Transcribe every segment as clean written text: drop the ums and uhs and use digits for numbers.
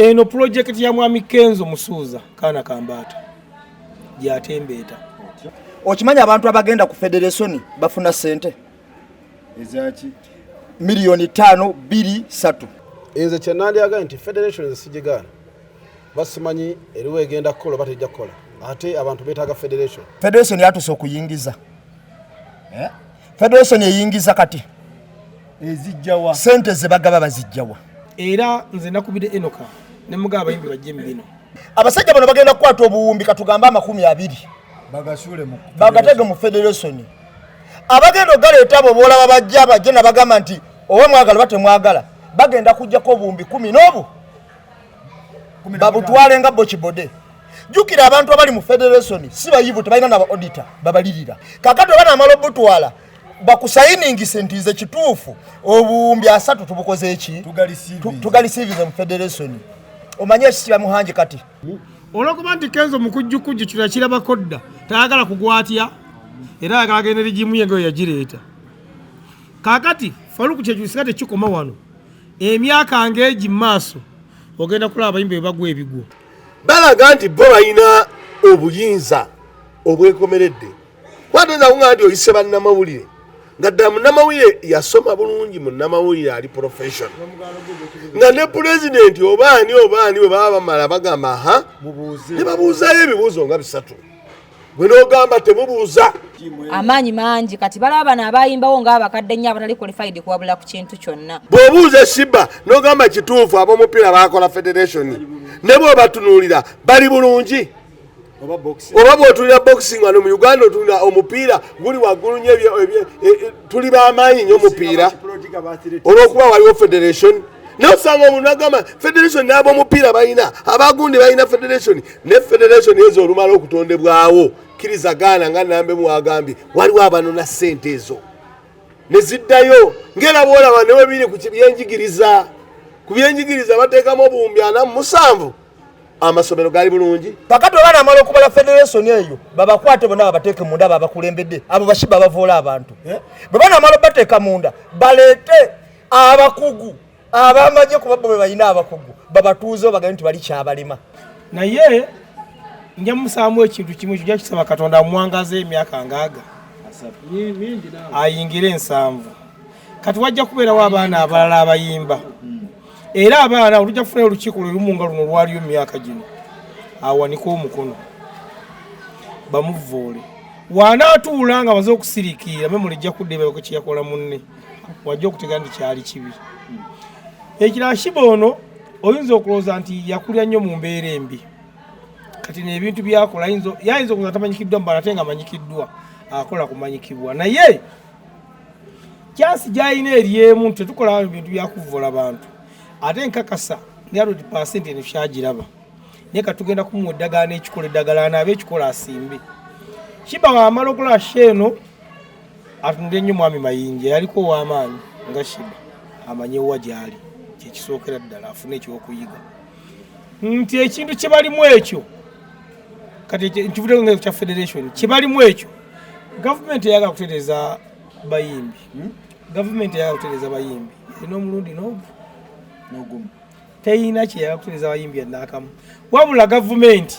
Eno pulojekiti ya Mwami Kenzo Musuuza Kaana Kambaata gyatembeeta. Okimanyi abantu abagenda ku federation bafuna sente ezaki 5 million 2 3. Nze kyenandyagadde nti federation nze sigigaana, basimanyi eriwo egenda kukola oba tejja kukola, ate abantu beetaaga federation. Federation yatuuse okuyingiza, eh? Federation eyingiza kati. Ezijjawa? Sente zebagaba bazijjawa? Era nze nakubidde Enoka ne mugaba abayimbi bajje mu bino. Abasajja bano bagenda kukwata obuwumbi katugambe 20. Bagasuule mu bagatege mu federation. Abagenda ogaleeta abo boolaba bajja, bajje nabagamba nti oba mwagala oba temwagala, bagenda kujjako obuwumbi 10 n'obu babutwale nga bokibode. Jjukira abantu abali mu federation si bayivu, tebalina naba auditor babalirira. Kakati oba namala obutwala, bakusayiningise nti nze kituufu obuwumbi 30 tubukoze eki? Tugalisiivize mu federation. Omanye ekisiba muhangi kati. Olwokuba nti Kenzo mukujjukujju, kino yakirabako dda, tayagala kugwatya era ayagala agenda regimu ye nga we yagireeta. Kaakati Faluku kyekyusika tekikoma wano, emyaka ng'egi mu maaso ogenda kulaba abayimbi bwe bagwa ebigwo. Balaga nti bo balina obuyinza obwekomeredde. Kwatoyinza kuŋŋamba nti oyise bannamawulire nga ddala munnamawulire yasoma bulungi, munnamawulire ali professional, nga ne pulezidenti obaani obaani bwe baba bamala bagamba ha ne babuuzaayo ebibuuzo nga bisatu, gwe n'ogamba temubuuza. Amaanyi mangi kati balaba bano abayimbawo ng'abakadde nnyo abatali qualified kuwabula ku kintu kyonna. Bw'obuuza Sheebah n'ogamba kituufu ab'omupiira bakola federation, ne bw'obatunuulira bali bulungi. Oba bw'otunulira boxing wano mu Uganda, otunulira omupiira guli waggulu nnyo, tuli b'amaanyi nnyo omupiira olw'okuba waliwo federation. Naye osanga omuntu agamba federation n'ab'omupiira balina, abagundi balina federation, ne federation ezo olumala okutondebwawo, kkiriza gaana nga nambemu wagambye, waliwo abanona ssente ezo ne ziddayo. Ngera bwolaba newe biri ku byenjigiriza, ku byenjigiriza bateekamu obuwumbi 47, amasomero gali bulungi. Kakati oba namala okubala federation eyo, babakwate bonna babateeke munda babakulembedde abo bashiba bavoola abantu, eh? Bwe banamala obateeka munda, baleete abakugu abamagye, kuba bo bwe balina abakugu, babatuuze bagambe nti bali kyabalema. Naye nja musaamu ekintu kimu, ekyo kisaba Katonda amuwangaze emyaka ngaaga ayingire 70. Kati wajja kubeerawo abaana abalala abayimba, era abaana abo tujja kufunayo olukiiko lwe lumu nga luno lwaliyo mu myaka gino, awanike omukono bamuvoole. Wanaatuula nga amaze okusiriikirira, memuli ejja kudda ebabeko kyeyakola munne, wajja okutegeera nti kyali kibi. Ekirala, Sheebah ono oyinza okulowooza nti yakulira nnyo mu mbeera embi. Kati nebintu byakola yayinza okulowooza tamanyikiddwa mu bantu, ate nga amanyikiddwa, akola kumanyikibwa. Naye kyansi gyalina eryemu nti tetukola bintu byakuvola bantu, ate nkakasa ne 100% eno kyagiraba. Naye katugenda kumuwa eddagala n'ekikola eddagala anaabe ekikola asimbe. Sheebah wamala okulaba show eno, atunule nnyo Mwami Mayinja yaliko ow'amaanyi nga Sheebah, amanye wa gy'ali, kyekisookera ddala afune ekyokuyiga nti ekintu kye balimu ekyo kati nkivuddeko nga kya federation kye balimu ekyo. Gavumenti eyagala kutereeza bayimbi, Gavumenti eyagala kutereeza bayimbi erina omulundi n'ogu teyina kyeyagala kutereeza bayimbi yannakamu. Wabula gavumenti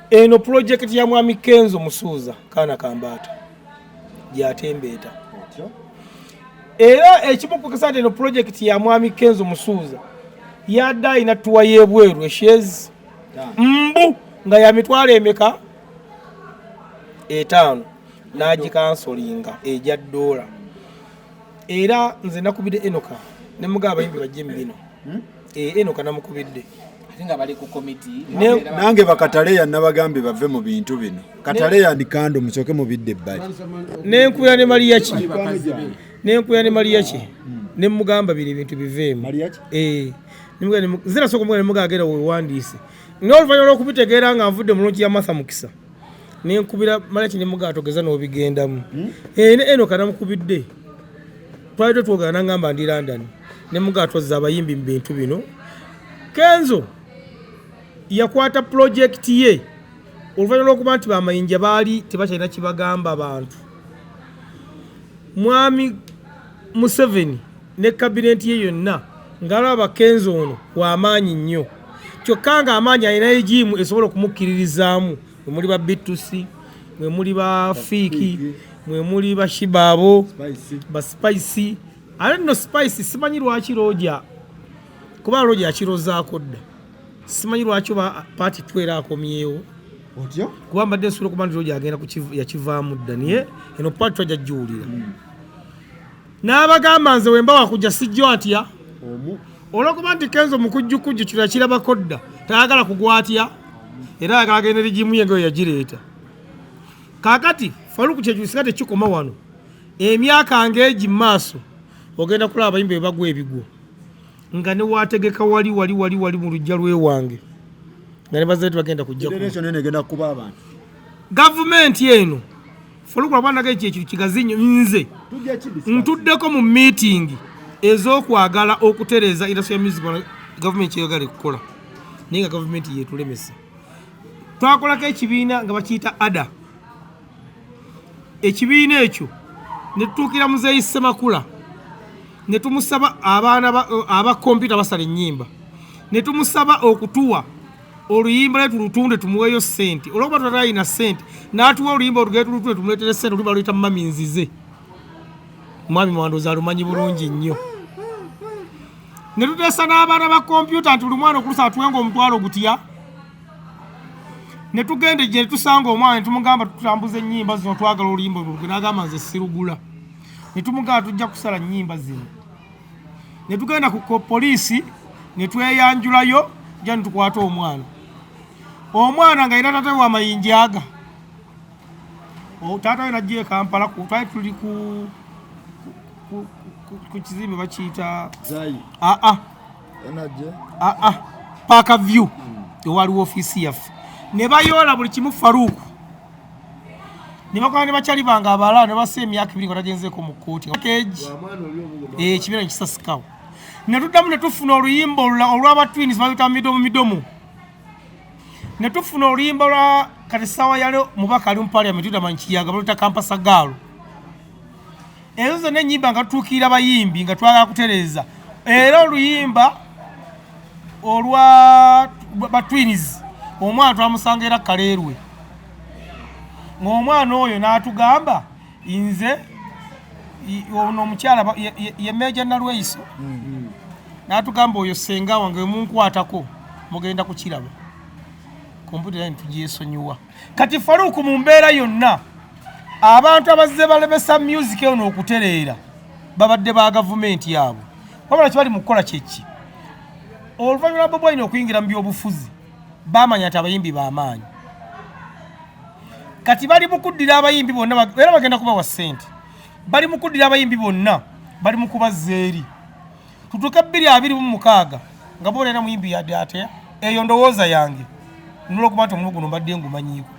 eno pulojekiti ya Mwami Kenzo Musuuza Kaana Kambaata gyatembeeta. Era ekimu kukakasa nti eno pulojekiti ya Mwami Kenzo Musuuza, yadde alina tour y'ebweru eshez mbu nga ya mitwalo emeka 5 n'agikansolinga ejja ddoola. Era nze nakubidde Enoka ne mugaba abayimbi bajje mu bino. Enoka namukubidde. Ate nga bali ku komiti. Nange bakataleya nabagambye bave mu bintu bino. Kataleya ndi kando, musooke mubidde ebbali. Nenkubira ne Maliyaki, nenkubira ne Maliyaki ne mugamba bino ebintu biveemu. Eh, nze nasooka omugamba ne mugamba genda wewandiise, naye oluvannyuma lw'okubitegeera nga nvudde mu launch ya Martha Mukisa, nenkubira Maliyaki ne mugamba togeza n'obigendamu. Eh, ne Enoka namukubidde, twali tetwogera, nangamba ndi London, ne mugamba twazza abayimbi mu bintu bino. Kenzo yakwata pulojekiti ye oluvannyuma lw'okuba nti bamayinja baali tebakyalina kibagamba bantu. Mwami Museveni ne kabineti ye yonna ng'alaba Kenzo ono w'amaanyi nnyo. Kyokka nga amaanyi alina egiimu esobola okumukkiririzaamu, mwe muli ba Bitusi, mwe muli ba Fiiki, mwe muli ba Shibaabo, ba Spice. Ate nno Spice simanyi lwaki Roja, kuba Roja yakirozaako dda, simanyi lwaki oba paati 2 era akomyewo. Otyo? Kuba mbadde nsuubira okuba nti Roja agenda yakivaamu dda, naye eno paati 2 ajja giwulira. N'abagamba nze wemba wakujja sijjo atya olwokuba nti Kenzo mukujjukujju kino yakirabako dda, tayagala kugwa atya, era ayagala agenda rigimu ye nga we yagireeta. Kaakati Faruku kyekyusika tekikoma wano, emyaka ng'egi mu maaso ogenda kulaba abayimbi bwe bagwa ebigwo nga ne wategeka wali wali wali wali mu luggya lw'ewange nga ne bazadde tebagenda kujja ku Federation eno egenda kukuba abantu. Gavumenti eno Faruku lwabanaga ekyo ekintu kigazi nnyo. Nze ntuddeko mu meeting ez'okwagala okutereeza industry ya music wano gavumenti kyeyagala okukola, naye nga gavumenti yetulemesa. Twakolako ekibiina nga bakiyita ADA. Ekibiina ekyo ne tutuukira Muzeeyi Ssemakula ne tumusaba abaana aba kompyuta basala ennyimba, ne tumusaba okutuwa oluyimba lwe tulutunde tumuweeyo ssente. Olwokuba twalina ssente, n'atuwa oluyimba olugere tulutunde tumuleetere ssente. Oluyimba luyita Mami Nzize, mwami Mwandoza alumanyi bulungi nnyo. Ne tuteesa n'abaana ba kompyuta nti buli mwana okulusa atuwenga omutwalo gutya. Ne tugenda gye tusanga omwana ne tumugamba tutambuze ennyimba zino, twagala oluyimba olwo, n'agamba nze sirugula. Ne tumugamba tujja kusala nnyimba zino. Ne tugenda ku poliisi ne tweyanjulayo, ja ne tukwata omwana. Omwana nga alina taata we amayinja aga. Taata we n'ajja e Kampala, twali tuli ku kizimbe bakiyita Zayi. Aa, Park View, ewaliwo ofiisi yaffe. Ne bayoola buli kimu Faruku, ne bakola ne bakyali bange abalala ne basa emyaka 2 nga tagenzeeko mu kkooti keegi ekibiina nekisasikawo. Ne tuddamu ne tufuna oluyimba olulala olw'aba twins bayita midomo midomo. Ne tufuna oluyimba lwa kati ssaawa yali mubaka ali mu parliament Yudaman Kiyaga, baluyita Kampasa Gaalo. Ezo zonna ennyimba nga tutuukirira bayimbi nga twagala kutereeza. Era oluyimba olwa ba twins omwana twamusanga era Kaleerwe, ng'omwana oyo n'atugamba nze ono omukyala ye Meja Nalweyiso, n'atugamba oyo ssenga wange munkwatako mugenda kukiraba. Kompyuta era nitugyesonyiwa. Kati Faruku mu mbeera yonna abantu abazze balemesa music eno okutereera babadde ba gavumenti abo, wabula kibali mu kukola kyeki. Oluvannyuma lwa Bobi Wine okuyingira mu byobufuzi bamanya nti abayimbi b'amaanyi, kati bali mu kuddira abayimbi bonna, era bagenda kubawa ssente. Bali mu kuddira abayimbi bonna, bali mu kubazza eri tutuuke 2026 nga bo olina muyimbi yadde ate. Eyo ndowooza yange, nolwokuba nti omulimu guno mbadde ngumanyiiko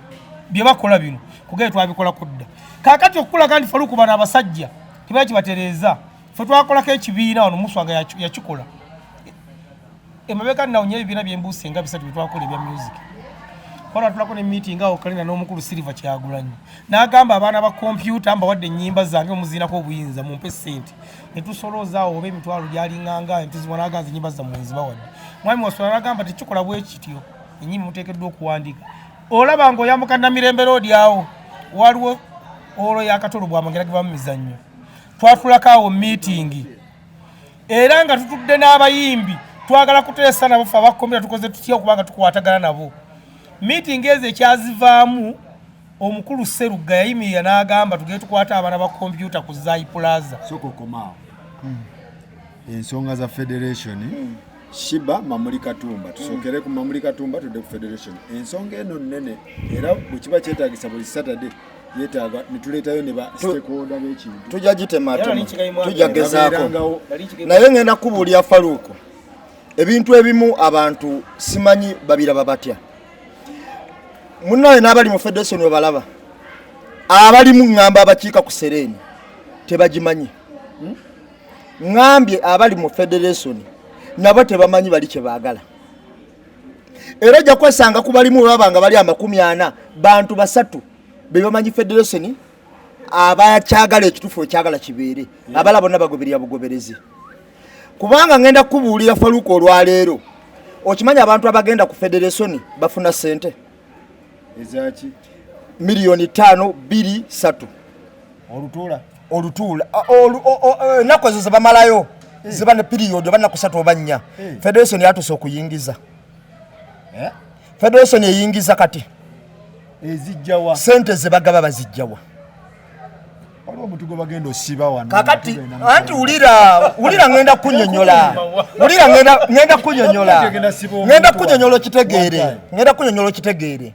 bye bakola bino kugere twabikolako dda. Kaakati okukulaga nti Faruku bano abasajja tebali kibatereeza, ffe twakolako ekibiina wano Muswa nga yakikola emabega nawunya ebibiina byembuuse nga 3 bye twakola ebya music. Kola tulako ne meeting awo kalina n'omukulu Silver Kyagulanyi n'agamba abaana ba kompyuta mbawadde ennyimba zange muziinako obuyinza mumpe ssente. Ne tusolooza awo oba emitwalo gyalinganga ne tuziwa, n'aganza ennyimba zammwe nzibawadde. Mwami Wasula n'agamba tekikola bwe kityo, ennyimba muteekeddwa okuwandiika. Olaba ng'oyambuka Namirembe Road awo waliwo olwo yakatolo bwamagera giva mu mizannyo. Twatulako awo meeting era nga tutudde n'abayimbi twagala kuteesa nabo ffe abakomera tukoze tutya okubanga tukwatagana nabo. Meeting ezo ekyazivaamu omukulu Sserugga yayimirira n'agamba tugende tukwate abaana ba kompyuta ku Zai Plaza. Sooka okomaawo. Ensonga za federation Shiba Mamuli Katumba, tusookere ku Mamuli Katumba tudde ku federation. Ensonga eno nnene era bwe kiba kyetaagisa buli Saturday yeetaaga ne tuleetayo ne ba stakeholder b'ekintu. Tujja gitematema, tujja gezaako. Naye ngenda kubuulira Faruku, ebintu ebimu abantu simanyi babiraba batya. Munnaye n'abali mu federation we balaba abalimu ŋŋamba abakiika ku sereeni tebagimanyi. Ŋŋambye abali mu federation nabo tebamanyi bali kye baagala. Era ojja kwesanga ku balimu bwe baba nga bali 40 bantu 3 be bamanyi federation abakyagala ekituufu ekyagala kibeere, abala bonna bagoberera bugoberezi. Kubanga ngenda kukubuulira Faruku olwaleero Okimanyi abantu abagenda ku federation bafuna sente Ezaki? 5 million, 2, 3. Olutuula? Olutuula, ennaku ezo zebamalayo ziba ne period oba nnaku 3 oba 4. Federation yatuuse okuyingiza. Eh? Federation eyingiza kati. Ezijjawa? Sente zebagaba bazijjawa? Waliwo omuntu gwe bagenda osiba wano. Kakati Tugenda mu- anti wulira, wulira, ngenda kunyonyola, wulira, ngenda kunyonyola. Genda siba omuntu Ngenda wano. kunyonyola okitegeere. One time. Ngenda kunyonyola okitegeere.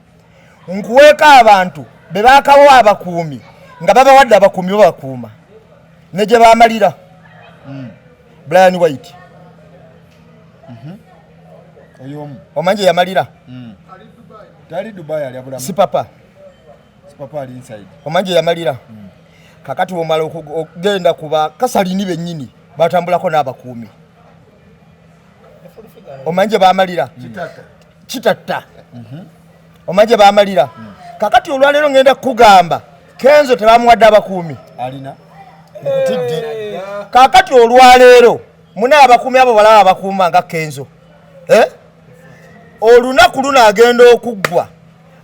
Nkuweeko abantu be bakawa abakuumi, nga babawadde abakuumi babakuuma ne gye bamalira. Brian White. Oyo omu. Omanyi gye yamalira? Tali Dubai, ali abulamu. Si papa. Si papa ali inside. Omanyi gye yamalira? Kakati womala okugenda kuba kasalini bennyini batambulako n'abakuumi, omanyi gye bamalira? Kitatta. Omanyi gye bamalira? Kakati olwaleero ngenda kukugamba Kenzo tebamuwadde abakuumi. Alina. Nkutidde. Kakati olwaleero muna abakuumi abo balaba abakuuma nga Kenzo, Eh? Olunaku luno agenda okuggwa,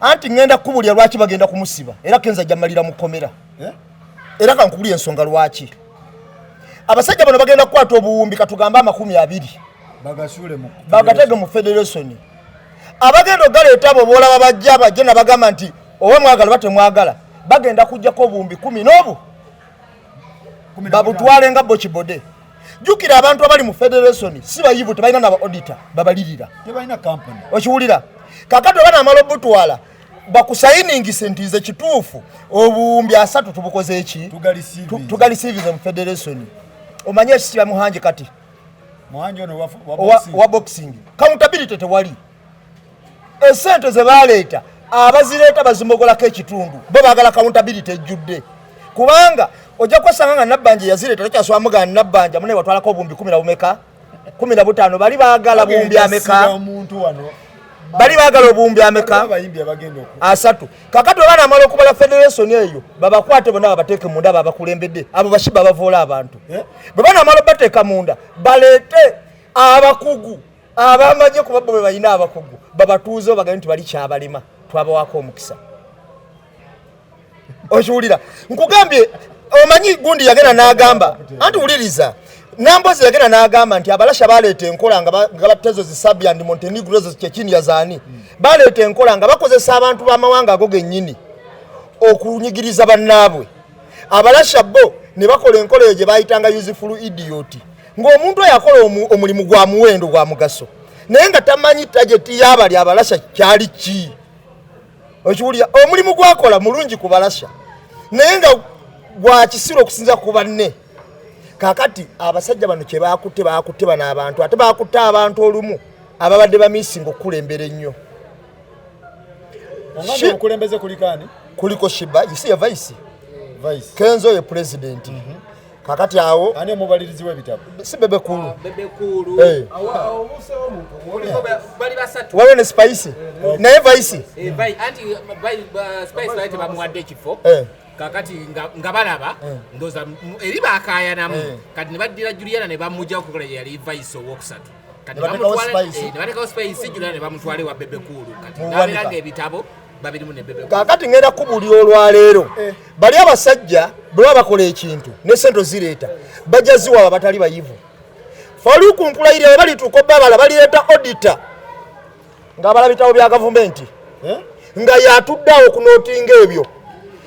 anti ngenda kukubulya lwaki bagenda kumusiba, era Kenzo ajja malira mu kkomera. Eh? Era kankubulya ensonga lwaki abasajja bano bagenda kukwata obuwumbi katugambe 20. Bagasuule mu Bagatege mu federation. Abagenda ogaleeta abo boolaba bajja, bajja nabagamba nti oba mwagala oba temwagala, bagenda kujjako obuwumbi 10 n'obu 15. Babutwale nga bokibode. Jjukira abantu abali mu federation si bayivu, tebalina naba auditor babalirira. Tebalina company. Okiwulira? Kakati oba namala obutwala, bakusayiningise nti nze kituufu obuwumbi 30 tubukoze eki? Tugalisiivinze. Tugalisiivize mu federation. Omanye ekisiba Muhangi kati? Muhangi ono wa boxing. Wa boxing. Accountability tewali. Esente ze baleeta, abazireeta bazimogolako ekitundu. Bo baagala accountability ejjudde, kubanga ojja kwesanga nga Nabbanja yazireeta takyasobola mugana Nabbanja mune watwalako obuwumbi kumi na bumeka, 15. Bali baagala buwumbi Bagenda siba ameka? omuntu wano. Bali baagala obuwumbi ameka? Abayimbi abagenda oku 30. Kakati oba namala okubala federation eyo, babakwate bonna babateeke munda, babakulembedde abo bashiba bavoola abantu. Eh? Bwe banamala obateeka munda, baleete abakugu abamanye, kuba bo bwe balina abakugu, babatuuze bagende nti bali kyabalema, twabawaako omukisa. Okiwulira? Nkugambye, omanyi gundi yagenda n'agamba, anti wuliriza, Nambozi yagenda n'agamba nti Abalasha baleeta enkola nga nga batezo zi Serbia and Montenegro, ezo Chechnya zaani, baleeta enkola nga bakozesa abantu b'amawanga ago gennyini okunyigiriza bannaabwe. Abalasha bo ne bakola enkola eyo gye bayitanga useful idiot, ng'omuntu oyo akola omulimu gwa muwendo, gwa mugaso, naye nga tamanyi target y'abali Abalasha kyali ki. Okiwulira? Omulimu gwakola mulungi ku Balasha, naye nga gwa kisiro okusinza ku banne. Kakati abasajja bano kye bakutte, bakutte bano abantu, ate bakutte abantu olumu ababadde bamisinga okukulembera ennyo. Ongambye obukulembeze kuliko ani? Kuliko Shiba isi ye vice. Vice. Kenzo ye president. Kakati awo Ani omubalirizi w'ebitabo? Si Bebe Cool? Bebe Cool. Eh. Bali basatu. Waliwo ne Spice naye vice. Eh, anti Spice bali tebamuwadde ekifo. Eh. Kakati nga balaba ndowooza eri bakayanamu, kati ne baddira Juliana ne bamugja okukola ye yali vice owokusatu. Kati Ne bateekawo Spice. Ne bateekawo Spice, Juliana ne bamutwala ewa Bebe Cool. Kati Mu nabeera buwanika. nga ebitabo babirimu ne Bebe Cool. Kakati ngenda kubuulira olwaleero, bali abasajja bwe baba bakola ekintu ne sente zireeta, bajja ziwaaba batali bayivu. Faluku, nkulayirira, bwe balituuka obbabala, balireeta auditor ng'abala bitabo bya gavumenti, Eh? nga yatuddeawo okunotinga ebyo.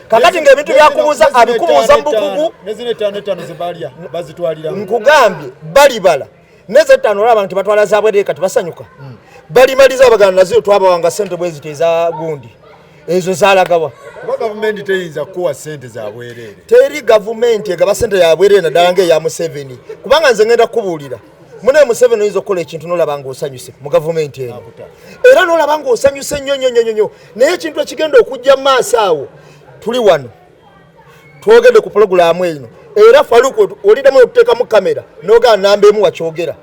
Kakati ng'ebintu byakubuuza abikubuuza mu bukugu. Nezino etaano etaano zebalya bazitwaliramu. Nkugambye balibala neze ttaano, olaba nti batwala zabwerere. Kati basanyuka, balimaliza bagana nazo twabawanga sente bwe ziti eza gundi, ezo zalagawa? Kuba gavumenti teyinza kukuwa sente za bwereere. Teri gavumenti egaba sente yabwerere, naddala ngaeya Museveni. Kubanga nze ngenda kukubuulira, mune Museveni oyinza okukola ekintu nolaba ngaosanyuse mu gavumenti eno, era nolaba ngaosanyuse nnyo nnyo nnyo nnyo, naye ekintu ekigenda okujja mu maaso awo, tuli wano twogedde ku pulogulaamu eno, era Faluku oliddamu okuteekamu kamera nogamba namba emu wakyogera,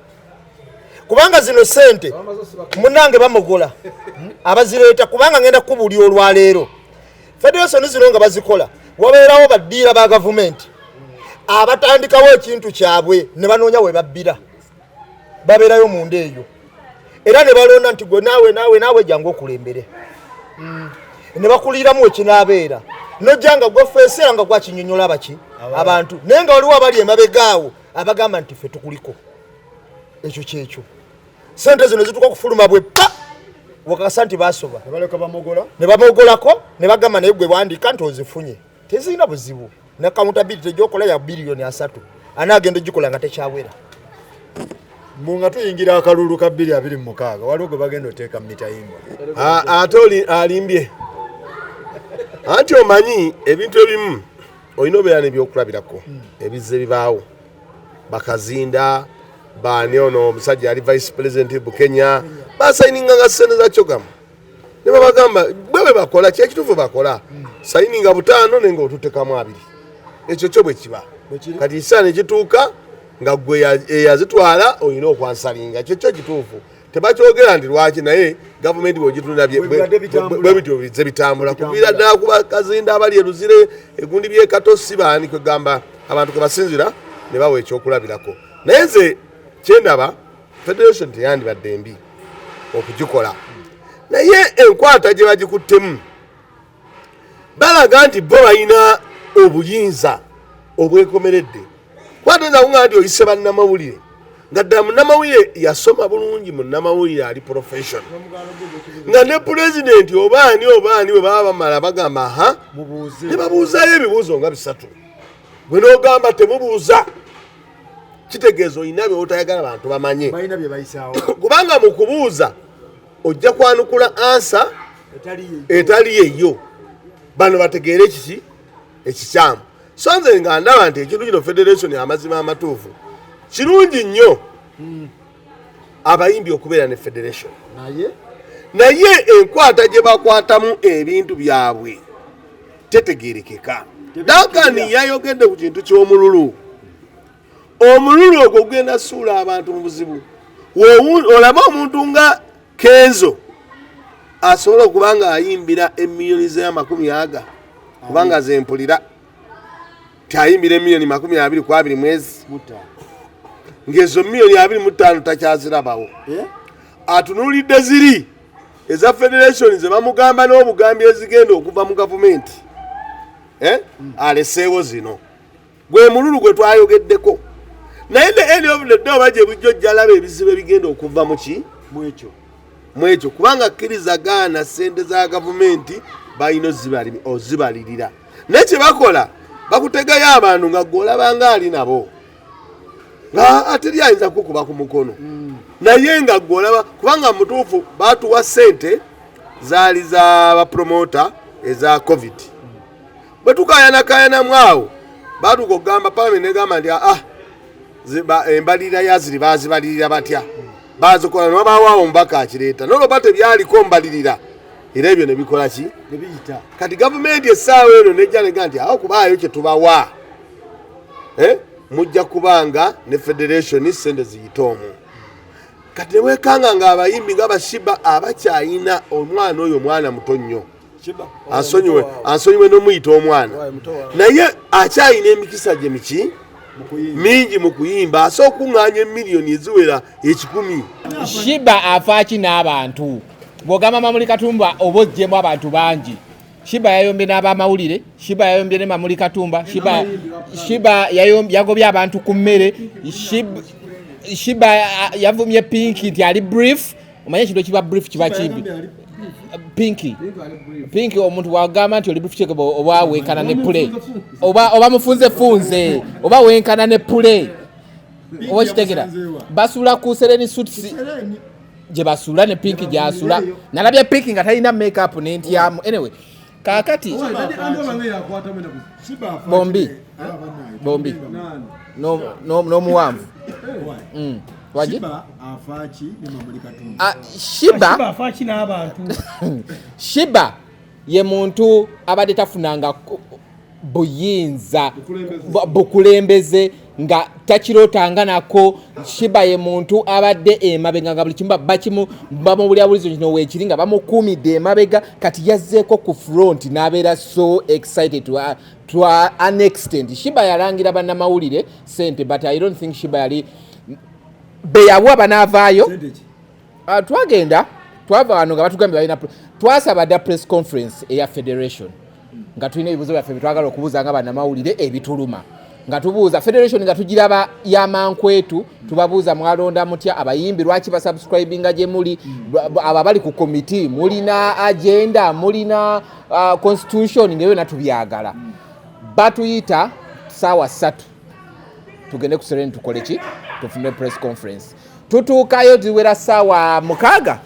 kubanga zino sente munange bamugola abazireeta. Kubanga ngenda kukubuulira olwaleero, federation zino nga bazikola, wabeerawo baddiira ba gavumenti abatandikawo ekintu kyabwe ne banoonya we babbira, babeerayo munda eyo. Era ne balonda nti gwe naawe naawe naawe jangu okulembere. Ne bakuliramu ekinaabeera. Nojja nga gwe feeseera nga gwakinyonyola abaki abantu. Naye nga waliwo abali emabega awo abagamba nti ffe tukuliko. Ekyo kyekyo. Sente zino zituuka okufuluma bwe pa wakakasa nti basoba. Ne baleka bamogola. Ne bamogolako ne bagamba naye gwe wandiika nti ozifunye. Tezirina buzibu. Ne accountability gy'okola ya 3 billion. Anaagenda ogikola nga tekyawera. Mbu nga tuyingira akalulu ka 2026 waliwo gwe bagenda oteeka mu mitayimbwa. Ate oli alimbye anti omanyi ebintu ebimu olina obeera n'ebyokulabirako ebizze bibaawo. Bakazinda baani, ono omusajja ali vice president Bukenya, basayininganga sente za CHOGM ne babagamba bwe bwe bakola kyekituufu, bakola sayininga 5 naye nga otutekamu 2. Ekyo kyo bwe kiba. Kati ekiseera ne kituuka nga gwe eyazitwala olina okwansalinga. Kyekyo kituufu, tebakyogera nti lwaki, naye gavumenti bwegitunula Bwe bibadde bitambula. Bwe bityo bizze bitambula kuviira ddala ku bakazinda abali eruzire egundi byekatosi baani, kwegamba abantu kwe basinzira ne bawa ekyokulabirako. Naye nze kyendaba, federation teyandibadde mbi okugikola, naye enkwata gye bagikuttemu balaga nti bo balina obuyinza obwekomeredde. Kwatenda kuŋŋamba nti oyise bannamawulire nga ddala munnamawulire yasoma bulungi, munnamawulire ali professional, nga ne pulezidenti obaani obaani bwe baba bamala bagamba ha Mubuuze. Ne babuuzaayo ebibuuzo nga bisatu, bwe n'ogamba temubuuza, kitegeeza olina byotayagala bantu bamanye. Balina bye bayisaawo. Kubanga mu kubuuza ojja kwanukula answer Etali ye. Etali yeyo, bano bategeere kiki ekikyamu. So nze nga ndaba nti ekintu kino federation, amazima amatuufu, kirungi nnyo abayimbi okubeera ne federation, Naye naye enkwata gye bakwatamu ebintu byabwe tetegerekeka. Duncan yayogedde ku kintu ky'omululu. Omululu ogwo gugenda suula abantu mu buzibu. Olaba omuntu nga Kenzo asobola okuba nga ayimbira emiliyoni z'amakumi aga, kubanga zempulira ti ayimbira emiliyoni 22 ku 20 mwezi, Muta. Ng'ezo miliyoni 25 takyazirabawo. Eh? Atunuulidde ziri eza federation ze bamugamba n'obugambi ezigenda okuva mu gavumenti. Eh? Aleseewo zino, gwe mululu gwe twayogeddeko. Naye the end of the day, oba gye bujja ojja laba ebizibu ebigenda okuva mu ki Mwekyo. Mu ekyo, kubanga kkiriza gaana, sente za gavumenti balina ozibalirira, naye kye bakola bakutegayo abantu nga gwe olabanga ali nabo nga ateri ayinza kukuba ku mukono, naye nga gwe olaba kubanga mutuufu batuwa sente zaali za bapromota eza COVID. Bwe tukayanakayanamu awo, batuuka okugamba palamenti negamba nti ah, embalirira yaziri bazibalirira batya, bazikola newabaawo awo omubaka akireeta noloba tebyaliko mbalirira, era ebyo ne bikola ki? Ne biyita. Kati gavumenti essaawa eno nejja nega nti awo kubaayo kye tubawa. Eh? Mujja kubanga ne federation sente ziyite omwo. Kati newekanga nga abayimbi nga ba Sheebah abakyayina omwana oyo, omwana muto nnyo, Sheebah. Ansonyiwe, ansonyiwe n'omuyita omwana, Waayo, muto waawe. Naye akyayina emikisa gye miki Mu kuyimba. Mingi mu kuyimba, asobola okuŋŋaanya emiliyoni eziwera 100. Sheebah afaaki n'abantu? Bw'ogamba Mamuli Katumba oba oggyemu abantu bangi. Sheebah yayombye n'abamawulire, Sheebah yayombye ne Mamuli Katumba, Sheebah yagobye abantu ku mmere, Sheebah yavumye Pinky nti ali brief. Omanye ekintu ekiba brief kiba kibi. Pinky, Pinky, omuntu wagamba nti oli brief kyekeba oba wenkana ne pule, oba mufunze funze, oba wenkana ne pule, oba kitegera basula ku Sereni Suites gye basula ne Pinky gyasula. Nalabye Pinky nga talina makeup nentyamu. Anyway, kaakati bombi bombi n'omuwanvu. Waji? Sheebah afaaki ne Mamuli Katumba? Ah, Sheebah Afaaki n'abantu? Sheebah ye muntu abadde tafunanga buyinza bukulembeze nga takirootanga nako. Sheebah ye muntu abadde emabega nga buli kimu bakimu bamubulya bulizo kino weekiri nga bamukuumidde emabega. Kati yazzeeko ku front n'abeera so excited to an extent. Sheebah yalangira bannamawulire sente, but I don't think Sheebah yali beyawa banaavaayo. Sente ki? Twagenda twava wano nga batugambye balina twasaba dda press conference eya federation nga tulina ebibuuzo byaffe byetwagala okubuuza nga bannamawulire ebituluma, nga tubuuza federation nga tugiraba yamankwetu, tubabuuza mwalonda mutya abayimbi, lwaki basubscribinga gye muli, abo abali ku komiti mulina agenda, mulina constitution, nga byonna tubyagala. Batuyita 3:00 tugende ku Sereni tukole ki, tufune press conference. Tutuukayo ziwera 6:00,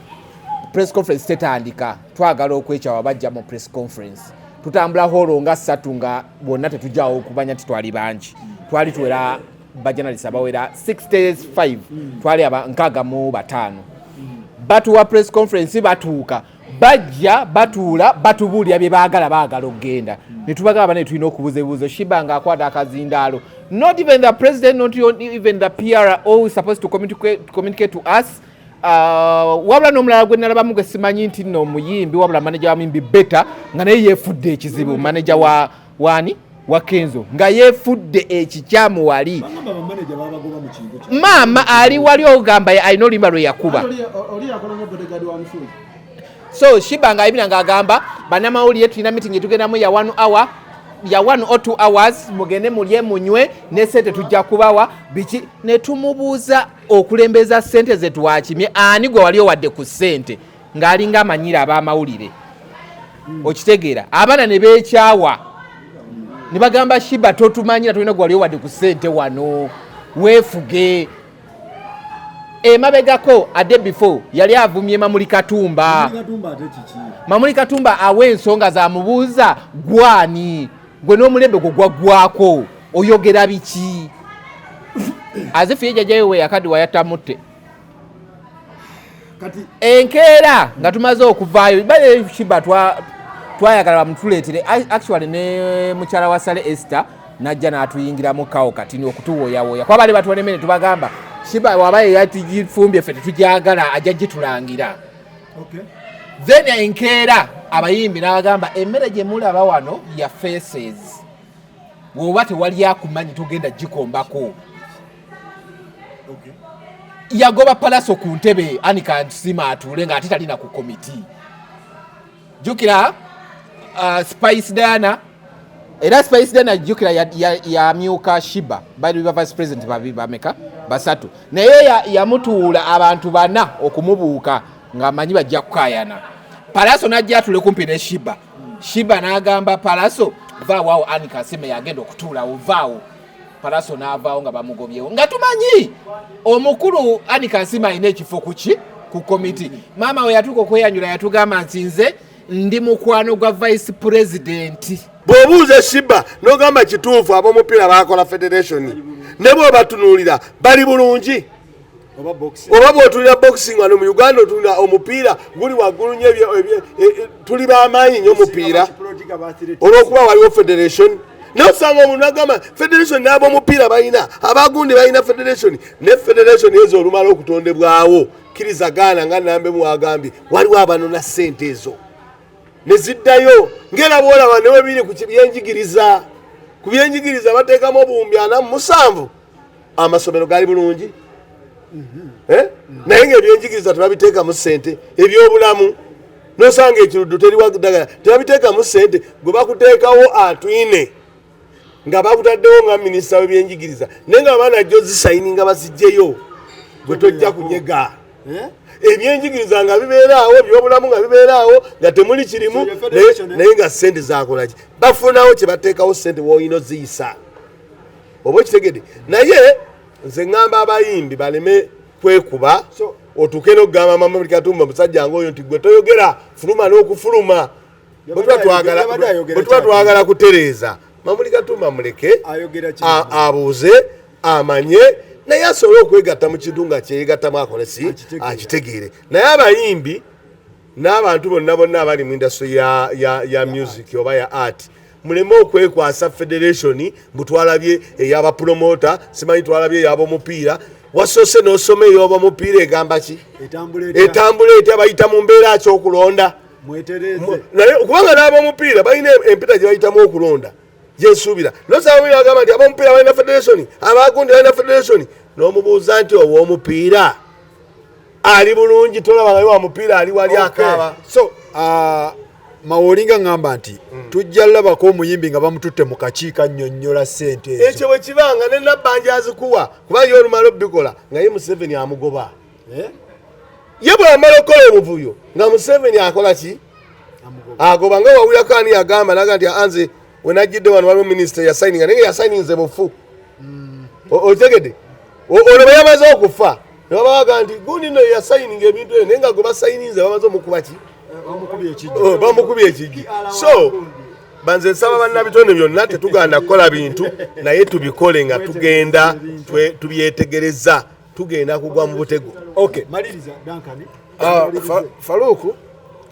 press conference tetandika. Twagala okwekyawa bajja mu press conference. Tutambula holo nga ssatu nga bonna tetujjawo okumanya nti twali bangi, twali tuwera bajournalist abawera 65, twali aba 65. Batuwa press conference, batuuka, bajja batuula, batubuulira bye baagala, baagala okugenda. Ne tubagamba bane tulina okubuuza ebibuuzo. Sheebah ng'akwata akazindaalo, not even the president, not even the PRO is supposed to communicate to us. Wabula n'omulala gwe nalabamu gwe simanyi nti nno omuyimbi, wabula manager wa muyimbi Beta, nga naye yeefudde ekizibu, manager wa wani wa Kenzo, nga yeefudde ekikyamu wali. Bagamba bamaneja babagoba mu kintu kya Maama ali wali ogamba alina oluyimba lwe yakuba. Oli yakola nga bodyguard wa Musuuza. So Sheebah nga ayimira ng'agamba bannamawulire tulina meeting etugendamu ya 1 hour, ya 1 or 2 hours, mugende mulye munywe ne sente tujja kubawa biki. Ne tumubuuza okulembeza sente ze twakimye, ani gwe wali owadde ku ssente, ng'alinga amanyira ab'amawulire. Okitegeera, abaana ne beekyawa ne bagamba Sheebah totumanyira, tolina gwe wali owadde ku ssente wano, weefuge. Emabegako a day before yali avumye Mamuli Katumba. Katumba ate kiki? Mamuli Katumba awa ensonga zamubuuza gwani gwe n'omulembe gwe gwaggwako, oyogera biki? Azifu ye jjajjawe we yakaddiwa yattamutte. Kati Enkeera nga tumaze okuvaayo bale Sheebah twayagala bamutuleetere. Actually ne mukyala wa Sale Esther najja n'atuyingiramu kawo katini okutuwooyawooya kuba bali batuwa nemmere, tubagamba Sheebah waba yeyatigifumbye ffe tetujagala, ajja gitulangira. Then enkeera abayimbi n'abagamba emmere gye mulaba wano ya faces, bw'oba tewali akumanyi togenda gikombako. Yagoba Palaso ku ntebe, Anika Nsima atuule ng'ate talina ku komiti. Jjukira Spice Diana, era Spice Diana jjukira yamyuka ya Sheebah, bali ba vice president babi bameka, basatu, naye yamutuula abantu bana okumubuuka ng'amanyi bajja kukaayana. Palaso n'ajja atule kumpi ne Sheebah. Sheebah n'agamba Palaso vaawo awo, Anika Nsima yagenda okutuulawo, vaawo. Palaso n'avaawo nga bamugobyewo, nga tumanyi omukulu Anika Nsima alina ekifo kuki ku komiti. Maama we yatuuka okweyanjula yatugamba nti nze ndi mukwano gwa vice president. Bw'obuuza Sheebah n'ogamba kituufu ab'omupiira bakola federation, ne bw'obatunuulira bali bulungi. Oba boxing. Oba bw'otunulira boxing wano mu Uganda, otunulira omupiira guli waggulu nnyo, tuli b'amaanyi nnyo omupiira olw'okuba waliwo federation. Naye osanga omuntu agamba federation n'ab'omupiira balina, abagundi balina federation, ne federation ezo olumala okutondebwawo kkiriza gaana nga nambe mwagambye waliwo abanona ssente ezo ne ziddayo ng'era bw'olaba ne webiri ku byenjigiriza. Ku byenjigiriza bateekamu 47,000, amasomero gali bulungi. Eh? Naye ng'ebyenjigiriza tebabiteekamu ssente, ebyobulamu nosanga ekiruddu teriwa ddagala, tebabiteekamu ssente. Gwe bakuteekawo atwine nga bakutaddewo nga minisita w'ebyenjigiriza, naye nga abaana jjo zisayininga bazijjeyo, gwe tojja kunyega. Eh? Ebyenjigiriza nga bibeeraawo, ebyobulamu nga bibeeraawo, nga temuli kirimu. So, federation, eh? Naye nga ssente zakolaki? Bafunawo kye bateekawo ssente woolina oziyisa oba okitegedde. Naye nze ŋŋamba abayimbi baleme kwekuba otuuke n'okugamba Mamuli Katumba musajja ngaoyo nti gwe toyogera, fuluma n'okufuluma. Bwe tuba Yabadde ayogera bwe tuba kyaki? twagala kutereeza Mamuli Katumba muleke Ayogera ki? abuuze amanye, naye asobole okwegatta mu kintu nga kyeyegattamu akole si Akitegeere. akitegeere. Naye abayimbi n'abantu bonna bonna abali mu industry ya music oba ya art, muleme okwekwasa federation mbu twalabye ey'abapromota, simanyi twalabye ey'abomupiira. Wasoose n'osoma ey'obomupiira egamba ki? Etambula etya? Etambula etya? Bayita mu mbeera ki okulonda? Mwetereze. Naye kubanga n'ab'omupiira balina empita gye bayitamu okulonda gyensuubira, nosaba agamba nti ab'omupiira balina federation, abagundi balina federation, n'omubuuza nti ow'omupiira Ali bulungi, tolaba nga wa mupiira ali wali akaaba. So mawolinga ngamba nti tujja labako omuyimbi nga bamututte mu kakiiko annyonnyola ssente ezo. Ekyo bwe kibanga ne Nabbanja azikuwa, kuba ye olumala obikola nga ye Museveni amugoba. Ye bw'amala okukola obuvuyo nga Museveni akola ki? Agoba. Nga wawulirako ani yagamba naga nti anze we najjidde wano waliwo minisita yasayininga, naye nga yasayininze bufu. Otegedde? Ono bwe yamaze okufa ne babaga nti gundi nno yasayininga ebintu ebyo, naye nga gwe basayininze bamaze omukuba ki? Bamukubye ekigi. So banze nsaba bannabitone byonna tetuganda kukola bintu, naye tubikole nga tugenda tubyetegereza, tugenda kugwa mu butego. Okay, maliriza Duncan. Faruku,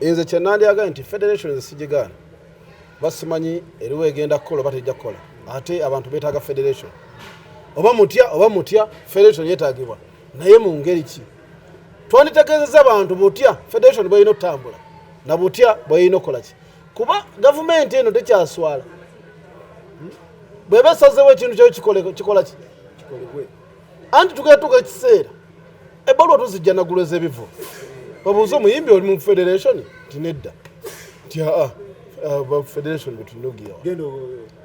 nze kyenandyaga nti federation nze sigigaana, basimanyi eriwo egenda kukola oba tejja kukola, ate abantu beetaaga federation oba mutya oba mutya, federation yeetaagibwa, naye mu ngeri ki? Twanditegeezezza abantu butya federation bwerina okutambula na butya bwerina okukola ki, kuba gavumenti eno tekyaswala. Bweba esazeewo ekintu kyayo kikola ki? Anti tugenda tuuka ekiseera ebbaluwa tuzijja naggulu ez'ebivu, babuuze omuyimbi oli mu federation nti nedda, nti aa federation bwetulina ogiyawa.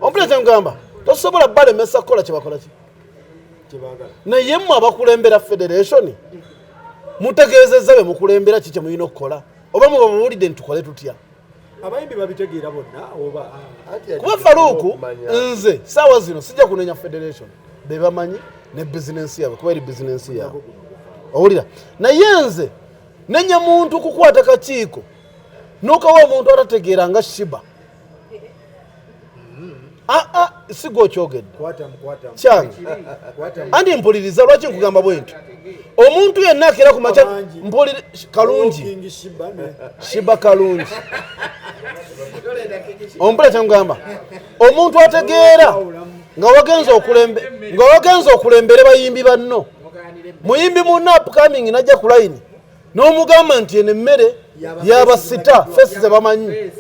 Ompulira kyengamba? Tosobola balemesa kukola kyebakola ki, naye mmwe abakulembera federation mutegeezezza be mukulembera ki kyemulina okukola, oba mubabuulidde nti tukole tutya? Abayimbi babitegeera bonna oba? Kuba Faruku, nze saawa zino sijja kunenya federation, be bamanyi ne bizinensi yaabwe, kuba eri bizinensi yaabwe, owulira? Naye nze nenya muntu kukwata kakiiko nokawa omuntu atategeera nga Shiba. Aa, si gwe okyogedde kyange, anti mpuliriza lwaki nkugamba bwe nti omuntu yenna akeera ku makya mpuliri Kalungi, Shiba Kalungi, ompulira kyengamba? Omuntu ategeera nga wagenza okulembere bayimbi banno, muyimbi munno upcoming najja ku layini n'omugamba nti eno emmere yabasita fesi ze bamanyi.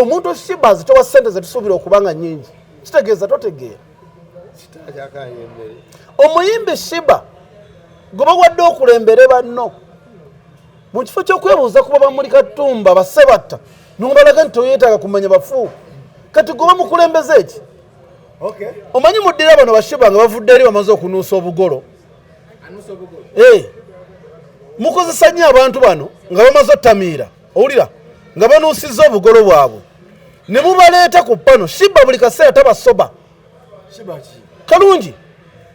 Omuntu Shiba azitowa sente zetusuubira okuba nga nnyingi, kitegeeza totegeera. Omuyimbi Shiba gwe bawadde okulembere banno, mu kifo ky'okwebuuza kuba bamuli Katumba basebatta nobalaga nti toyeetaaga kumanya bafu, kati gwe bamukulembeza eki? Omanyi muddira bano bashiba nga bavudde eri bamaze okunuusa obugolo. Mukozesa nnyo abantu bano nga bamaze ottamiira, owulira nga banuusizza obugolo bwabwe ne mubaleeta ku pano. Shiba buli kaseera tabasoba Kalungi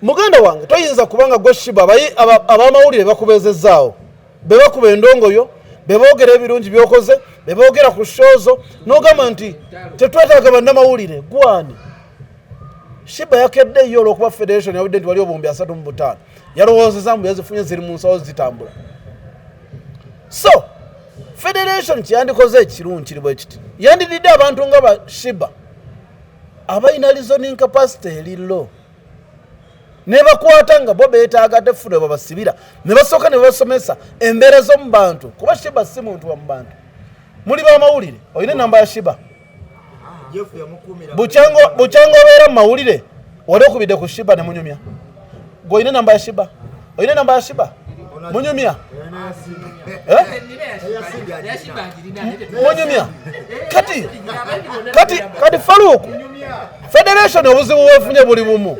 muganda wange, toyinza kubanga gwe Shiba abamawulire bakubeezezzaawo, be bakuba endongoyo, be boogera ebirungi byokoze, be boogera ku shozo, n'ogamba nti tetwetaaga bannamawulire. Gwani Shiba yakedde yo olw'okuba federation yawudde nti wali obuwumbi 35, yalowoozeza mbu yazifunye ziri mu nsawo zitambula. So federation kyeyandikoze ekirungi kiri bwe kiti: yandididde abantu nga ba Shiba abalina reasoning capacity eri low, nebakwata nga bo beetaaga tefuna babasibira, ne basooka ne babasomesa embeera z'omu bantu, kuba Shiba si muntu wa mu bantu. Muli bamawulire, olina enamba ya Shiba? Bukyanga obeera mu mawulire, wali okubidde ku Shiba ne munyumya? Gwe olina enamba ya Shiba? Olina enamba ya Shiba? Munyumya? Munyumya? Kati kati kati Faruku, federation obuzibu bwefunye buli bumu,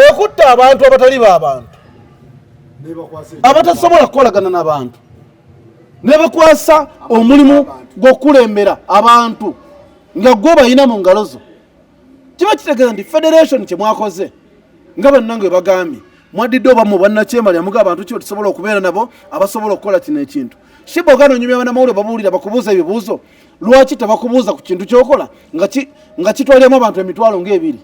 ekutta abantu abatali b'abantu, abatasobola kukolagana n'abantu, ne bakwasa omulimu gw'okukulembera abantu nga gwe balina mu ngalo zo. Kiba kitegeeza nti federation kyemwakoze nga bannange bwe bagambye, mwaddidde oba mu bwannakyemalira, muga abantu ki tusobola okubeera nabo abasobola okukola kino ekintu. Shiba ogana onyumya bannamawulire, babuulira, bakubuuza ebibuuzo, lwaki tebakubuuza ku kintu kyokola nga kitwaliramu abantu emitwalo ng'ebiri?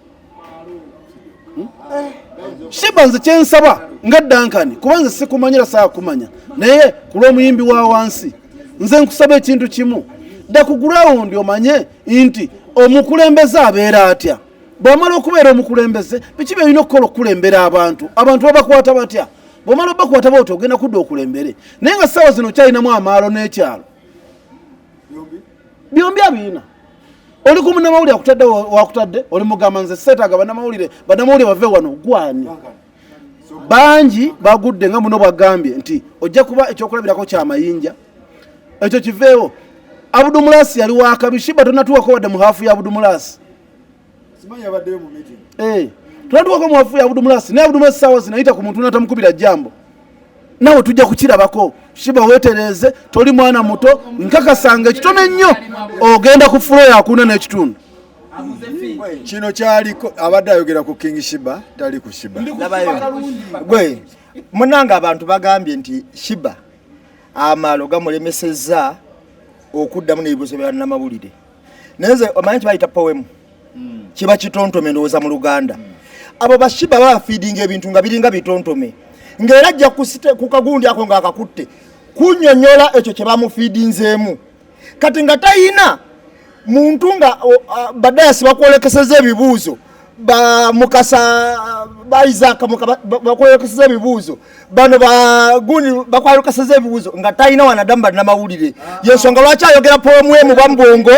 Shiba, nze kyensaba nga Duncan, kuba nze sikumanyira saa kumanya, naye ku lw'omuyimbi wa wansi nze nkusaba ekintu kimu: dda ku ground omanye nti omukulembeze abeera atya, bw'amala okubeera omukulembeze biki byolina okukola okukulembera abantu, abantu babakwata batya, bw'omala obakwata bwoti ogenda kudda okulembere. Naye nga ssaawa zino okyalinamu amaalo n'ekyalo byombi abirina. Oli ku munnamawulire akutadde wakutadde, oli mugamba nze seetaaga bannamawulire, bannamawulire bave wano. Gwani? Bangi bagudde nga muno bwagambye nti ojja kuba ekyokulabirako kya mayinja, ekyo kiveewo. Abudumulasi yali wakabi. Shiba tonatuwako wadde mu hafu ya Abudumulasi. Tonatuwako mu hafu ya Abudumulasi, naye Abudumulasi saawa zinayita ku muntu natamukubira jambo, nawe tujja kukirabako. Shiba weetereeze, toli mwana muto, nkakasanga ekitono ennyo ogenda ku fulo yakuna n'ekitundu. Kino kyaliko abadde ayogera ku King Shiba, tali ku Shiba. Gwe munange, abantu bagambye nti Shiba amalo gamulemesezza okuddamu n'ebibuuzo bya bannamawulire, naye nze omanyi kibayita poem, kiba kitontome ndowooza mu Luganda. Abo bashiba babafiidinga ebintu nga biringa bitontome, ng'era ajja ku kagundi ako ng'akakutte kunyonyola ekyo kye bamufiidinzeemu. Kati nga tayina muntu nga badayasi bakwolekeseza ebibuuzo, bamukasa ba Isaac bakwolekeseza ebibuuzo, bano bagundi bakwolekeseza ebibuuzo, nga talina wanadamu bannamawulire. Yensonga lwaki ayogera poem emu bambwongo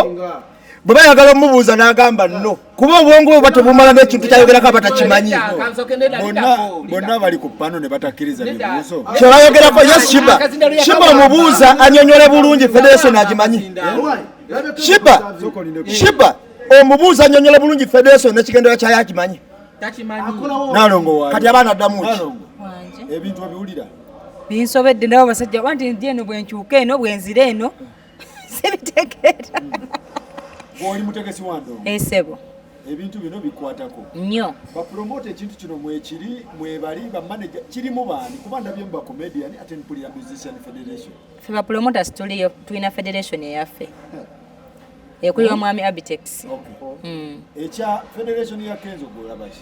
bwe bayagala omubuuza n'agamba no, kuba obwongo bwe buba tebumala n'ekintu kyayogerako aba takimanyi. Bonna bali ku pano ne batakkiriza bibuuzo. Kyebayogerako ye Shiba, Shiba omubuuza anyonyole bulungi federation agimanyi. Shiba, Shiba omubuuza anyonyole bulungi federation n'ekigendera kyayo agimanyi. Nalongo. Kati abaana addamu ki? Ebintu obiwulira? Binsobedde. Ndaba abasajja oba nti ndi eno bwenkyuka eno bwenzira eno sibitegeera. Oli mutegesi wa ndongo? Esebo. Ebintu bino bikwatako nnyo. Bapromota ekintu kino mwekiri, mwebali bamanager, kirimu baani? Kuba ndabyemu bacomedian ate mpulira musician federation. Ffe bapromoters tuliyo, tulina federation eyaffe ekulira omwami Abitex. Ekya federation ya Kenzo gwolabaki?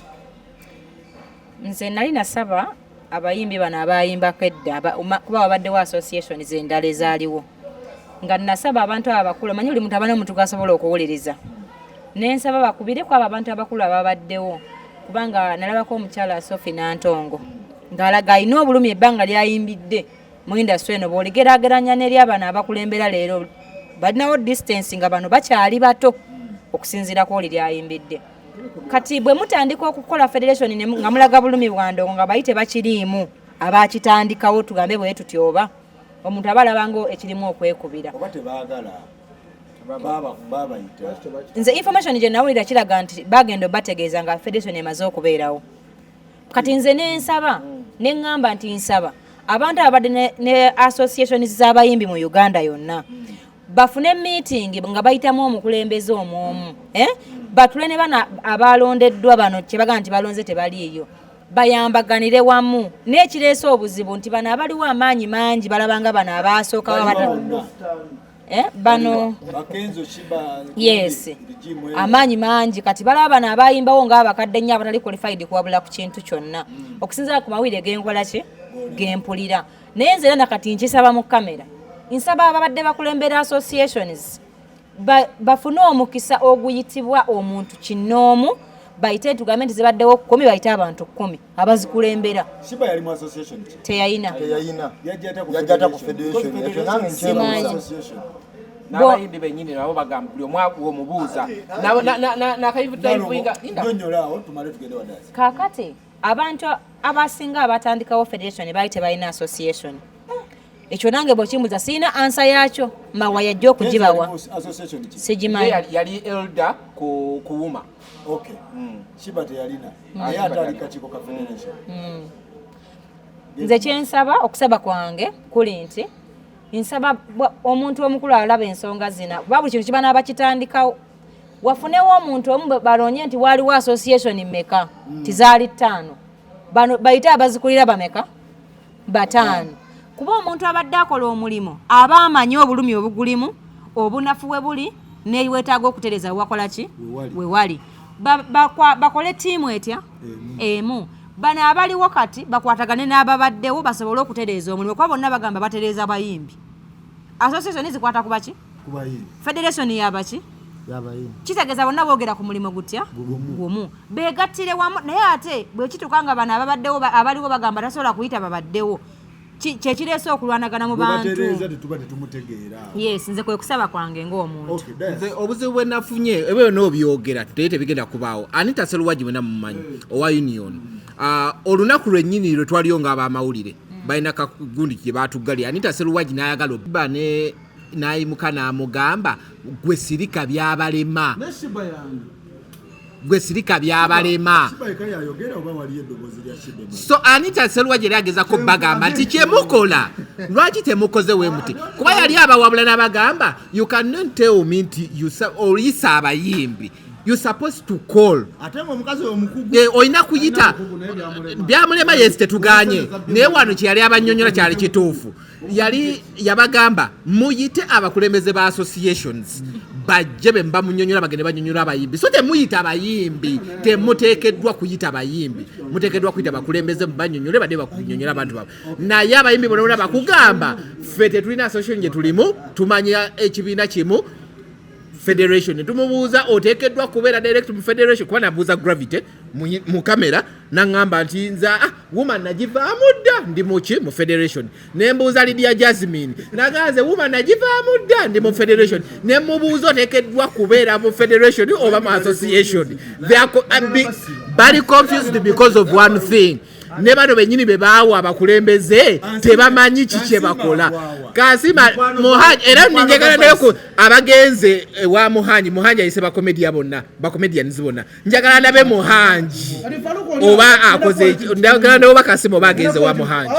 Nze nali nasaba abayimbi bano abayimbako edda, kuba wabaddewo associations endala ezaaliwo, nga nasaba abantu abo abakulu, omanyi buli muntu aba n'omuntu gwasobola okuwuliriza, nensaba bakubireko abo abantu abakulu ababaddewo, kubanga nalabako omukyala Sophie Nantongo ng'alaga alina obulumi ebbanga lyayimbidde mu industry eno, bw'oligeraageranya n'eri abano abakulembera leero, balinawo distance nga bano bakyali bato okusinziira ku oli lyayimbidde. Kati bwe mutandika okukola federation nga mulaga bulumi bwa ndongo nga bayi tebakiriimu abakitandikawo, tugambe bwe tuti oba omuntu aba alabanga ekirimu okwekubira. Oba tebaagala babayita. Nze information gye nawulira kiraga nti bagenda obategeeza nga federation emaze okubeerawo. Kati nze nensaba neŋŋamba nti nsaba abantu ababadde ne associations z'abayimbi mu Uganda yonna bafune meeting nga bayitamu omukulembeze omwomu, eh? Batule ne bano abalondeddwa bano kyebagamba nti balonze tebaliiyo, bayambaganire wamu. N'ekireese obuzibu nti bano abaliwo amaanyi mangi balabanga bano abaasookawo bano. Bakenzo, Shiba. Yes. Regime eyo. Amaanyi mangi kati balaba bano abayimbawo ng'abakadde nnyo abatali qualified kuwabula ku kintu kyonna, okusinziira ku mawulire genkola ki gempulira. Naye nze era nakati nkisaba mu kamera, nsaba ababadde bakulembera associations bafune omukisa oguyitibwa omuntu kinoomu, bayite, tugambe nti zibaddewo 10, bayite abantu 10 abazikulembera. Shiba yali mu association ki? Teyayina. Teyayina. Yajja ata ku Yajja ata ku federation? federation. Because Ekyo nange Simanyi. nkyebuuza. Association. N'abayimbi bennyini nabo bagamba buli omu omubuuza nakayivutayivuinga. Nnyonnyola awo tumale tugende wadasi. Kaakati abantu abasinga abatandikawo federation baali tebalina association. Ekyo nange bwekimbuza sirina answer yakyo, mawa yajja okugibawa. Association ki? Sigimanyi. Yali elder ku kuwuma. Okay. Shiba teyalina, naye ate ali kakiiko ka federation. Nze kyensaba, okusaba kwange kuli nti nsaba omuntu omukulu alaba ensonga zina, kuba buli kintu kiba n'abakitandikawo, wafunewo omuntu omu baloonye nti waaliwo association mmeka, tizaali ttaano, bano bayite abazikulira bameka, bataano, kuba omuntu abadde akola omulimu aba amanyi obulumi obugulimu, obunafu we buli newetaaga okutereeza wewakola ki Wewali. wewali. Bakole ttiimu etya emu, bano abaliwo kati bakwatagane n'ababaddewo basobole okutereeza omulimu, kuba bonna bagamba batereeza bayimbi. Association zikwata ku baki? Kubayimbi. Federation yabaki? Yabayimbi. Kitegeeza bonna boogera ku mulimu gutya? Gumu. Begattire wamu, naye ate bwekituuka nga bano ababaddewo abaliwo bagamba tasobola kuyita babaddewo, kyekireese okulwanagana mu bantu. Bwebatereeza tetuba tetumutegeera. Yes, nze kwe kusaba kwange ng'omuntu. Okay, Dayas. Nze obuzibu bwe nafunye, ebyo byonna obyogera teye tebigenda kubaawo. Anita Seruwagi mwena mumanyi owa union. Olunaku lwennyini lwe twaliyo ng'abamawulire balina kagundi gye batuggalira. Anita Seruwagi n'ayagala obba ne n'ayimuka n'amugamba, gwe sirika byabalema, gwe sirika byabalema. So Anita Seruwagi yali agezako bagamba nti kyemukola lwaki temukoze we muti, kuba yali abawabula n'abagamba, you cannot tell me nti oyisa abayimbi, you supposed to call. Ate nga omukazi omukugu. Olina kuyita byamulema. Yes, tetuganye, naye wano kyeyali abannyonnyola kyali kituufu. Yali yabagamba muyite abakulembeze ba associations bajje be muba munyonnyola, bagende banyonnyola abayimbi. So temuyita abayimbi, temuteekeddwa kuyita abayimbi, muteekeddwa kuyita bakulembeze mubanyonnyole, badde bakunyonnyola abantu baabwe. Naye abayimbi bona bona bakugamba ffe tetulina association gye tulimu, tumanya ekibiina kimu, federation. Tumubuuza oteekeddwa kubeera direct mu federation, kuba nabuuza Gravity mu kamera naŋŋamba nti nze UMA nagivaamu dda, ndi muki, mu federation. Nembuuza Lydia Jasmine, naganze UMA nagivaamu dda, ndi mu federation. Nemubuuza oteekeddwa kubeera mu federation oba mu association. They are bali confused because of one thing, ne bano bennyini be baawa abakulembeze tebamanyi ki kye bakola. Kansima Muhanji era njagala nayo ku abagenze ewa Muhanji. Muhanji ayise bakomedia bonna, bacomedians bonna. Njagala ndabe Muhanji oba akoze njagala ndabe oba Kasima oba agenze wa Muhanji.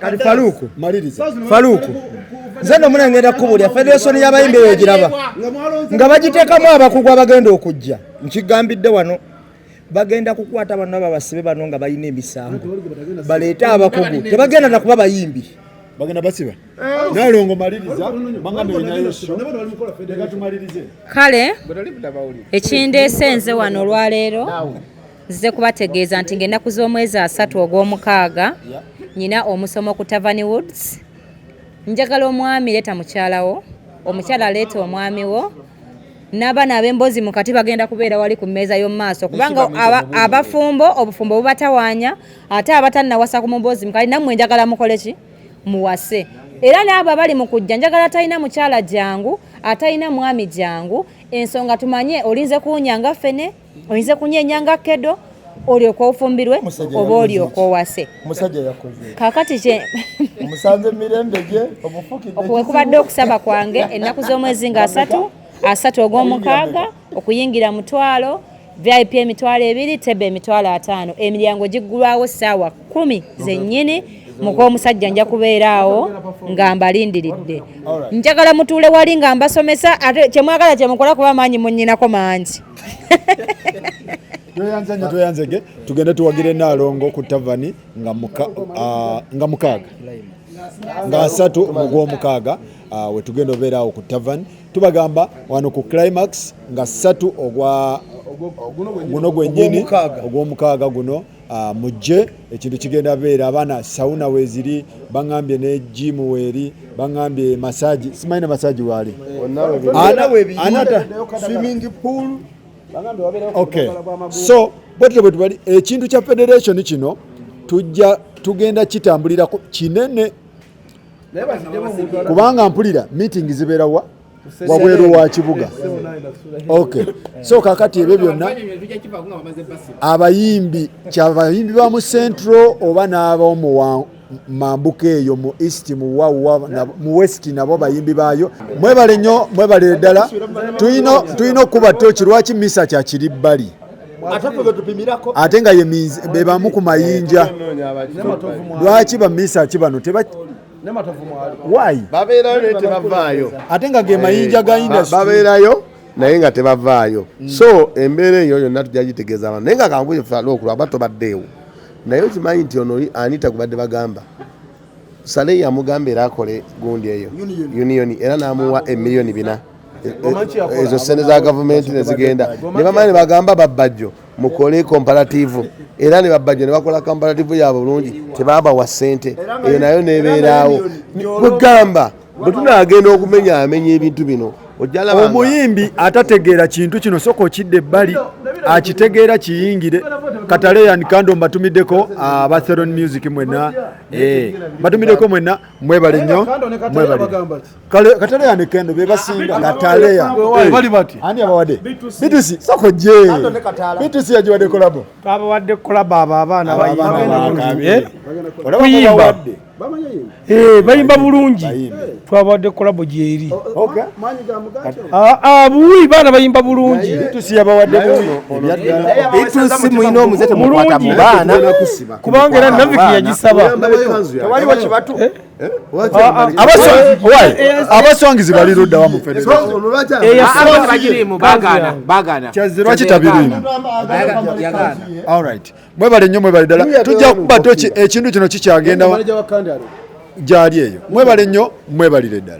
Kati Faluku. Maliriza. Faluku, nze no muna ngenda kukubulya federation y'abayimbi eyo giraba nga bagiteekamu abakugu abagenda okujja. Nkigambidde wano, bagenda kukwata bano babasibe bano nga balina emisango, baleete abakugu, tebagenda nakuba bayimbi. Bagenda basiba. Nalongo, maliriza, bangambe olinayo show, leka tumalirize. Kale ekindeese nze wano olwaleero, nzize kubategeeza nti ng'ennaku z'omwezi 30 ogw'omukaaga nyina omusomo ku Tavani Woods. Njagala omwami leeta mukyalawo, omukyala leeta omwami wo, n'abaana ab'emboozi mukati bagenda kubeera wali ku mmeeza y'omu maaso, kubanga abafumbo obufumbo bubatawaanya, ate abatannawasa ku muboozi mukati nammwe njagala mukole ki, muwase. Era n'abo abali mu kujja, njagala atalina mukyala jangu, atalina mwami jangu. Ensonga tumanye, olinze kuwunya nga ffene, oyinze kunyeenya nga kedo, olyoka ofumbirwe Omusajja oba yakoze olyoka owase. Omusajja yakoze. Kakati kye Omusanze emirembe gye omufukidde. Okwo kubadde okusaba kwange. Ennaku z'omwezi nga 30 ogw'omukaaga, okuyingira 500,000, VIP 20,000, tebe 50,000. Emiryango giggulwawo ssaawa 10 zennyini. Muk'omusajja nja kubeera awo nga mbalindiridde. Njagala mutuule wali nga mbasomesa, ate kyemwagala kyemukola, kuba maanyi munnyinako mangi. Tweyanza nnyo, tweyanzege. Tugende tuwagire Naalongo ku Tavani nga mukaaga, nga 30 mu gw'omukaaga, wetugenda obeera awo ku Tavani. Tubagamba wano ku Climax nga 3 ogwa guno gwennyini. Ogw'omukaaga. Ogw'omukaaga guno, mujje, ekintu kigenda beera. Abaana sauna weeziri, baŋŋambye ne gym weeri, baŋŋambye massage, simanyi ne massage waali. Ana webiri. Anata Swimming pool. Okay, so bwetyo bwe tubali. Ekintu kya federation kino tujja tugenda kitambulirako kinene, kubanga mpulira meeting zibeera wa wabweru wa kibuga. Okay, so kakati ebyo byonna abayimbi, kyabayimbi ba mu Central oba n'ab'omu mambuka eyo mu East, mu wawa mu West, nabo bayimbi baayo. Mwebale nnyo, mwebale ddala. Tulina okuba toki. Lwaki misa kyakiri bbali? Ate ffe betupimirako. Ate nga ye be bamu ku mayinja. Lwaki bamisa ki bano teba why? Babeerayo naye tebavaayo. Ate nga ge mayinja ga industry. Babeerayo naye nga tebavaayo. So embeera eyo yonna tujja gitegeeza abantu, naye nga kankuye olwokulwa tobaddeewo, naye okimanyi nti ono Anita gubadde bagamba Saleh yamugamba era akole gundi eyo union, era n'amuwa emiliyoni 4. Ezo sente za gavumenti nezigenda ne bamala ne bagamba babbajjo mukole comparative, era ne babbajjo ne bakola comparative yaabwe bulungi, tebabawa sente eyo nayo nebeeraawo. Bwegamba bwe tunaagenda okumenyaamenya ebintu bino. Ojja laba Omuyimbi atategeera kintu kino, soka okidde ebbali, akitegeera kiyingire. Kataleya Kando, mbatumiddeko aba Theron Music mwenna, mbatumiddeko mwenna, mwebale nnyo, mwebale. Kataleya ne Kendo be basinga. Kataleya Bali bati. Ani abawadde B2C? Soko je B2C yagiwadde collabo. Twabawadde collabo, abo abaana bayimba bulungi. Olaba Kuyimba. mubawadde. Bayimba bulungi. Bayimba. Twabawadde collabo gyeri. Okay. Buwi baana bayimba bulungi. B2C yabawadde buwi ebyaddala. B2C mulina omuze, temukwata mu Mulungi. baana. Kubanga era Naviki yagisaba. Tewaliwo kibatu. Abaswangizi bali ludda wa mu federation? Bagirimu bagana bagana. Kyazze lwaki tabiriimu? Yagaana. Alright, mwebale nnyo, mwebale ddala. Tujja kuba toki ekintu kino kikyagenda gyali eyo. Mwebale nnyo, mwebalire ddala.